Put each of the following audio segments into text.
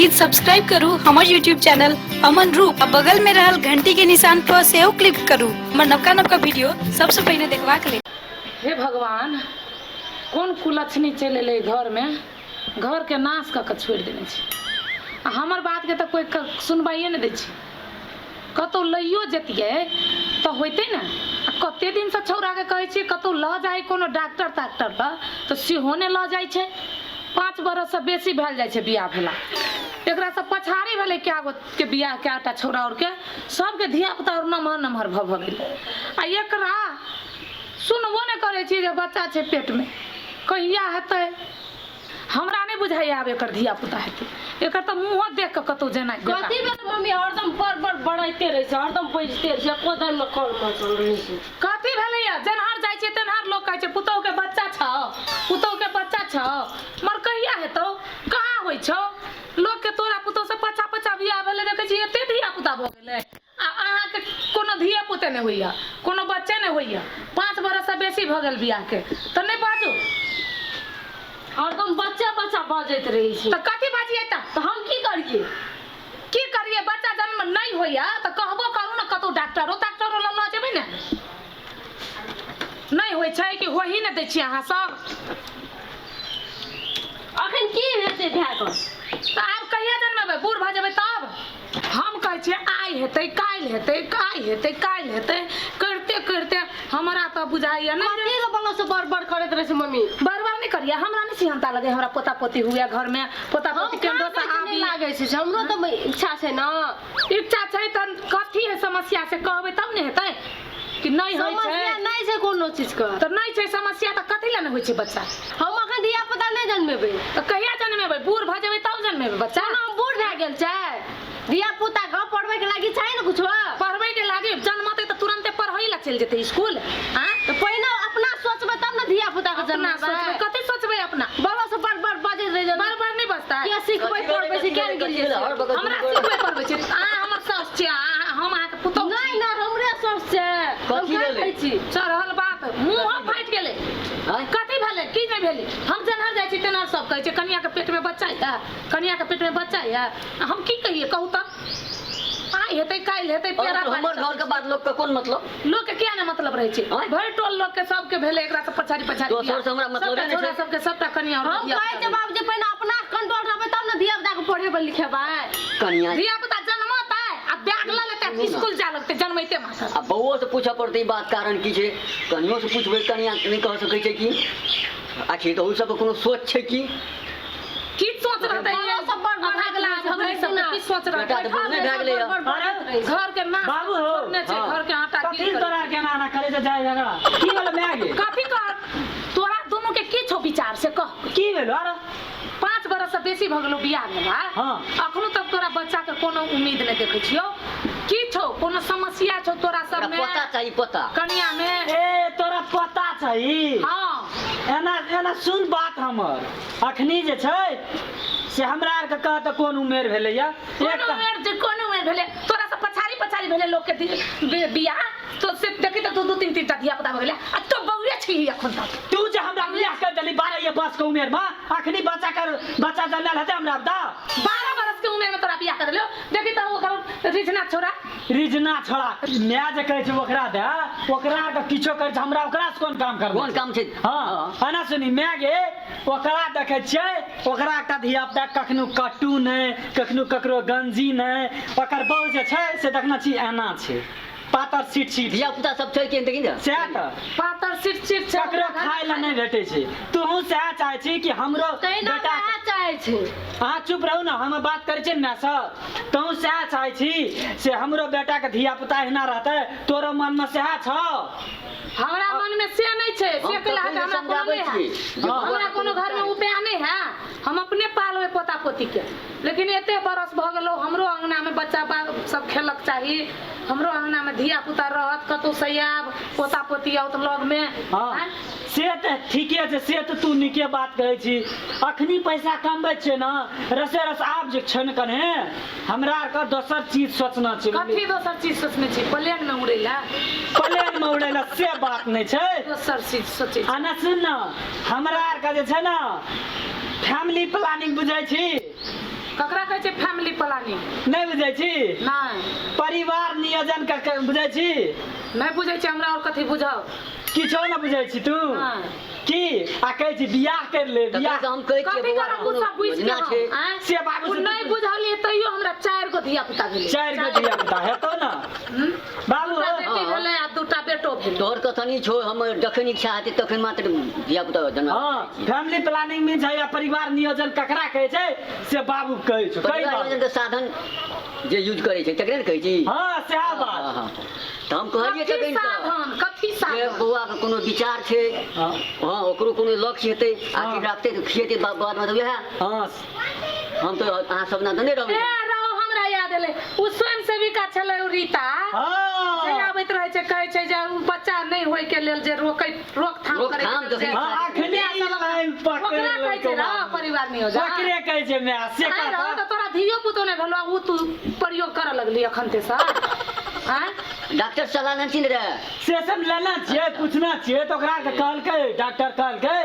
Please subscribe करू हमर YouTube channel Aman रूप आ बगल में रहल घंटी के निशान पर सेहो क्लिक करू हमर नवका नवका वीडियो सबसे पहिने देखबाक लेल। हे भगवान, कोन कुलक्षणी चलि एलै घरमे, घरके नाश कऽ कऽ छोड़ि देने छै। आ हमर बातके तऽ कोइ सुनबाइए नहि दै छै। कतहु लैयो जैतियै तऽ होइतै ने। आ कते दिनसँ छौड़ाके कहै छियै कतहु लऽ जाही कोनो डॉक्टर ताक्टर लग, तऽ सेहो नहि लऽ जाइ छै। 5 बरससँ बेसी भेल जाइ छै बियाह भेला। एकरासँ पछाड़ी भेलै कए गोके बियाह, कए टा छौड़ा आओरके, सबके धियापुता आओर नमहर नमहर भऽ भऽ गेलै। आ एकरा सुनबो नहि करै छी जे बच्चा छै पेटमे, कहिया हेतै। हमरा नहि बुझाइए आब एकर धियापुता हेतै। एकर तऽ मुँहो देख कऽ कतहु जेनाइ बेकार। कथी भेल मम्मी? हरदम बड़ बड़ बड़ैते रहै छै, हरदम बजिते रहै छै, एको दिन मे कल मचल रहै छै। कथी भेलैया? जेनहर जाइ छियै तेनहर लोक कहै छै पुतहु के बच्चा छौ, पुतहु के बच्चा छौ। मर कहिया हेतौ? कहाँ होइ छौ? लोक के तोरा पुतहु से पछा पछा बियाह भेलै, देखै छी एते धियापुता भऽ गेलै। आ अहाँके कोनो धिये पुते नहि होइया, कोनो बच्चे नहि होइया। 5 बरससँ बेसी भऽ गेल बियाहके, तऽ नहि बाजू। हरदम बच्चा बच्चा बजैत रहै छै। तऽ कथी बाजियै तऽ? तऽ हम की करियै? की करियै? बच्चा जन्म नहि होइया तऽ कहबो करू ने, कतहु डॉक्टरो ताक्टरो लग लऽ जेबै ने। नहि होइ छै कि होही नहि दै छियै अहाँ सब? अखन की हेतै भए कऽ? तऽ आब कहिया जन्मेबै? बूढ़ भऽ जेबै तब? हम कहै छियै आइ हेतै काल्हि हेतै, आइ हेतै काल्हि हेतै, करिते करिते हमरा तऽ बुझाइए नहि। कथी लए बलो से बड़ बड़ करैत रहै छै मम्मी? बड़ बड़ नहि करियै, हमरा नहि सिहन्ता लगै हमरा पोता पोती हुए घरमे, पोता हम पोती केन्द्र कहाँ से कहै छियै नहि आबी। लागै छै, से हमरो तऽ इच्छा छै ने। इच्छा छै तऽ कथी है समस्या से कहबै तब ने हेतै कि नहि होइ छै। समस्या नहि छै कोनो चीज के। तऽ नहि छै समस्या तऽ कथी लए नहि होइ छै बच्चा? हम अखन धिया पुता नहि जन्मेबै। तऽ कहिया जन्मेबै? बूढ़ भऽ जेबै तब जन्मेबै बच्चा? कोनो हम बूढ़ भए गेल छै? धिया पुता के पढ़बै के लागी चाही ने कुछो। पढ़बै के लागी जन्मतै तऽ तुरन्ते पढ़ै लए चलि जेतै स्कूल। आँ तऽ पहिने अपना सोचबै तब ने धिया पुता के अपना जन्मेबै। सोचबै? कथी सोचबै अपना? बड़ा से बड़ बड़ बजैत रहै छै। बड़ बड़ नहि बजतै? किया सिखबै पढ़बै छै, किया नहि गेलियै से? हमरा सिखबै पढ़बै छै? अहाँ हमर साउस छियै, हम अहाँके पुतहु छी। नहि नहि, हमरे साउस छै। हम कथी कहाँ भेलै? कहै छी? चढ़ल बात मुँहो फाटि गेलै। आँय? कथी भेलै की नहि भेलै? हम जेनहर जाइ छी तेनहर सब कहै छै कनियाके पेटमे बच्चा यऽ, कनियाके पेटमे बच्चा यऽ। आ हम की कहियै कहू तऽ? आइ हेतै काल्हि हेतै। और पेड़ा हमर घर के बात लोक के कोन मतलब? लोक के किया नहि मतलब रहै छै? आँय? भरि टोल लोक के सबके भेलै एकरा से पछाड़ी पछाड़ी दोसर बियाह। से हमरा मतलबे सबटा नहि छै। छोरा सबके सबटा कनिया और हम धिया कहै पुता छै बाबूजी पहिने अपना कंट्रोल रहबै तब ने धिया पुता के पढ़ेबै लिखेबै। कनिया धिया पुता जन्मतै आ बैग लऽ लेतै सुनू ने। स्कूल जा लगतै जन्मैते मात्र। आ बौओ से पूछऽ पड़तै ई बात, कारण की छै? कनियो से पूछबै, कनिया नहि कह सकै छै की आखिर तऽ ओहि सबके कोनो सोच छै की? की सोच रहतै? बड़ो सब बड़ बड़ अभागला अभगली सबके की सोच बेटा रहतै? तऽ बूढ़ नहि भए गेलैए। अरे घर के नाश बाबू हो। छोड़ने छै, हाँ। घर के आटा कथी गिर तोरा केना एना करे छै जाय झगड़ा? की भेलो माय गे? कथी कह, तोरा दुनू के की छौ विचार से कह। की भेलो? अरे 5 बरस से बेसी भऽ गेलौ बियाह भेला। हाँ। अखनो तक तोरा बच्चा के कोनो उम्मीद नहि देखै छियौ। की छौ? कोनो समस्या छौ तोरा सब ओकरा में? पता चाही, पता। कनिया में? ए तोरा पता चाही? हाँ। एना एना सुन बात हमर, अखनी जे छै से हमरा आरके कह तऽ कोन उमेर भेलैया? कोन एक तऽ उमेर जे कोन उमेर भेलै? तोरा से पछाड़ी पछाड़ी भेलै लोक के बियाह, तो से देखी तऽ दू दू तीन तीन टा धिया पुता भऽ गेलै आ तो बौए छी अखन तक। तू जे हमरा बियाह कर देली 12 वर्ष के उमेर में, अखनी बच्चा कर बच्चा जन्मल हेतै हमरा दा? 12 बरस के उमेर में तोरा बियाह कर देलियौ, देखी तऽ ओकर रिझना छोड़ा। रिझना छोड़ा माय जे कहै छै ओकरा दे, ओकरा के किछो करै छै, हमरा ओकरा से कोन काम करना? कोन काम छै? हाँ, एना सुनी माय गे, ओकरा देखै छियै ओकरा एकटा धिया पुता कखनो कट्टू नहि, कखनो ककरो गंजी नहि, ओकर बहू जे छै से देखने छी एना छै, पातर सीट सीट। धिया पुता सब छै कि देखी ने। सएह तऽ पातर सीट सीट छै, ककरो खाय लए नहि भेटै छै। तूहू सएह चाहै छी कि हमरो तहिना बेटा? वएह चाहै छै। अहाँ चुप रहू ने, हम बात करै छियै ने मायसँ। तहूँ सएह चाहै छी से हमरो बेटाके धिया पुता एहिना रहतै? तोरो मनमे सएह छौ? हमरा मन में से नहीं छै, से हम कैला तखन हमरा कोनो समझाबै नहीं है। छियै जे हाँ। हमरा कोनो घर में उपाय नहीं है, हम अपने पालबै पोता पोती के। लेकिन एते बरस भऽ गेलो, हमरो अंगना में बच्चा सब खेलक चाही, हमरो अंगना में धिया पुता रहत, कतौ से आयब पोता पोती आओत लग में। हाँ। आँय? से तऽ ठीके छै, से तऽ तू नीके बात कहै छी। अखनी पैसा कमबै छियै ने रसे रस, आब जे छै ने कने हमरा आरके दोसर चीज सोचना छै। कथी दोसर चीज सोचने छी? प्लेन में उड़ै ला? प्लेन में उड़ै ला से बात नहि छै। दोसर चीज सोचै छी। आ ने सुन ने, हमरा आरके जे छै ने फैमिली प्लानिंग बुझै छी? ककरा कहै छै फैमिली प्लानिंग? नहि बुझै छी? नहि। परिवार नियोजन बुझै छी? नहि बुझै छी हमरा, आओर कथी बुझाउ? किछो नहि बुझै छी तू? नहि। की आ कहै छी बियाह कर ले। तखन बियाह तऽ हम कहै छियै कथी बौआ, करब? कोनो ओ सब बुझि योजना के छै। हम, आँय? से बाबू ओ से नहि बुझलियै तैयो हमरा चारि गो धिया पुता भेलै। चारि गो धिया पुता हेतौ ने? हम्म? बाबू। दूटा बेटी हँ। भेलै आ दूटा बेटो भेलै। तोहर कथनी छौ, हम जखन इच्छा हेतै तखन मात्र धिया पुता जन्म। हाँ, फैमिली प्लानिंग मीन्स है या परिवार नियोजन ककरा कहै छै से बाबू कहै छौ, कहि परिवार बाबू। नियोजन के साधन जे यूज करै छै तकरे ने कहै छी। हाँ, सएह हाँ, बात। हाँ। तऽ हम कहलियै कथी तखन तऽ साधन, कथी जे साधन? बौआके कोनो विचार छै। हाँ। हाँ, ओकरो कोनो लक्ष्य हेतै। हाँ। आखिर राखतै तऽ खिएतै बादमे तऽ वएह। हाँ। हम तऽ अहाँ सब ना तऽ नहि रहबै। ए रौ, हमरा याद एलै, ओ स्वयं सेविका छलै ओ रीता जे हाँ। आबैत रहै छै, कहै छै जे उ बच्चा नहि होय के लेल जे रोकै, रोकथाम करै के रोकथाम लेल जे देखै। हाँ, अखनी लाइन पकड़ ओकरा कहै छै लेलकौ रौ बाबू। परिवार नियोजन। ओकरे कहै छै माय से। आँय रौ, कहता। तऽ तोरा धियो पुतो नहि भेलौ, उ तू प्रयोग करऽ लगली अखन ते सर, आँय? डॉक्टर सलाह लेने रे? से सब लेना छियै, पूछना छियै तऽ ओकरा के कहलकै, डॉक्टर कहलकै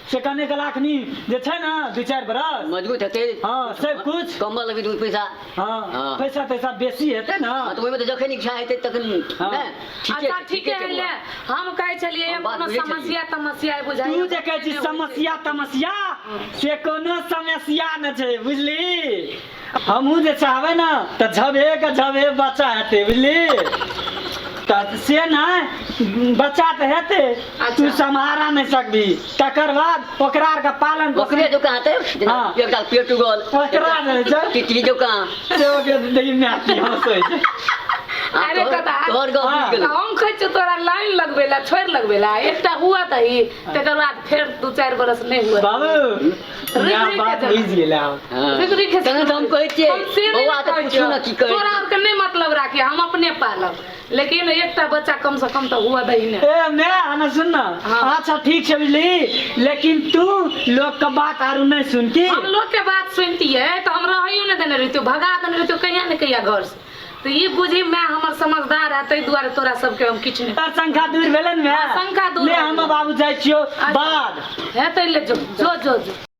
से कने कलाखनी जे छै ने 2-4 बरस मजबूत हेतै। हाँ, सब कुछ। कम्बल लगी दू पैसा। हाँ। हाँ। पैसा तैसा बेसी हेतै ने। हाँ, तऽ ओहिमे तऽ जखन इच्छा हेतै तखन। हाँ। नहि ठीके अच्छा छै, ठीके छै है ले। बौआ। हम कहै छलियै हम बात कोनो बुझै छलियै। समस्या तमस्या बुझाइ तू जे कहै छी समस्या तमस्या, से कोनो समस्या नहि छै, बुझली? हमहूँ जे चाहबै ने तऽ झबे के झबे बच्चा हेतै, बुझली? तऽ से नहि, बच्चा तऽ हेतै, तू सम्हारा नहि सकबी, तकर बाद ओकरा आरके पालन पोषण ओकरे जकाँ हेतै जेना। हाँ। एकटा पेट उगल। ओकरा जे छै तितली जकाँ। से ओकरे देखी, माय की हँसै छै। आ अरे कथा। तोहर गप हाँ। बुझि गेलौ। हम कहै छियौ तोरा लाइन लगबै ला, छोड़ि लगबै ला, एकटा हुआ दही, तकर बाद फेर 2-4 बरस नहि हुआ। बाबू, रुकि माय रुकि बात के बुझि गेलै आब। हाँ। रुकि रुकि के। तखन तऽ हम कहै छियै हम से नहि बौआ ने तऽ कहै पूछू छियौ। ने की करै। तोरा आरके नहि मतलब राखी, हम अपने पालब, लेकिन एकटा बच्चा कम से कम तऽ हुआ दही ने। ए मैं आना सुन ना। हाँ। अच्छा ठीक छै, बुझली? लेकिन तू लोग के बात आरू नहीं सुन की। हम लोग के बात सुनतियै तऽ हम रहैयो नहि देने रहितियौ, भगा देने रहितियौ कहिया ने कहिया घर से। तऽ ई बुझी माय हमर समझदार है, ताहि दुआरे तोरा सबके हम किछु नहि। तर शंका दूर भेलै ने माय? शंका दूर ले भऽ हम गेलै। बाबू जाइ छियौ बाद। हेतै, ले जो जो जो जो।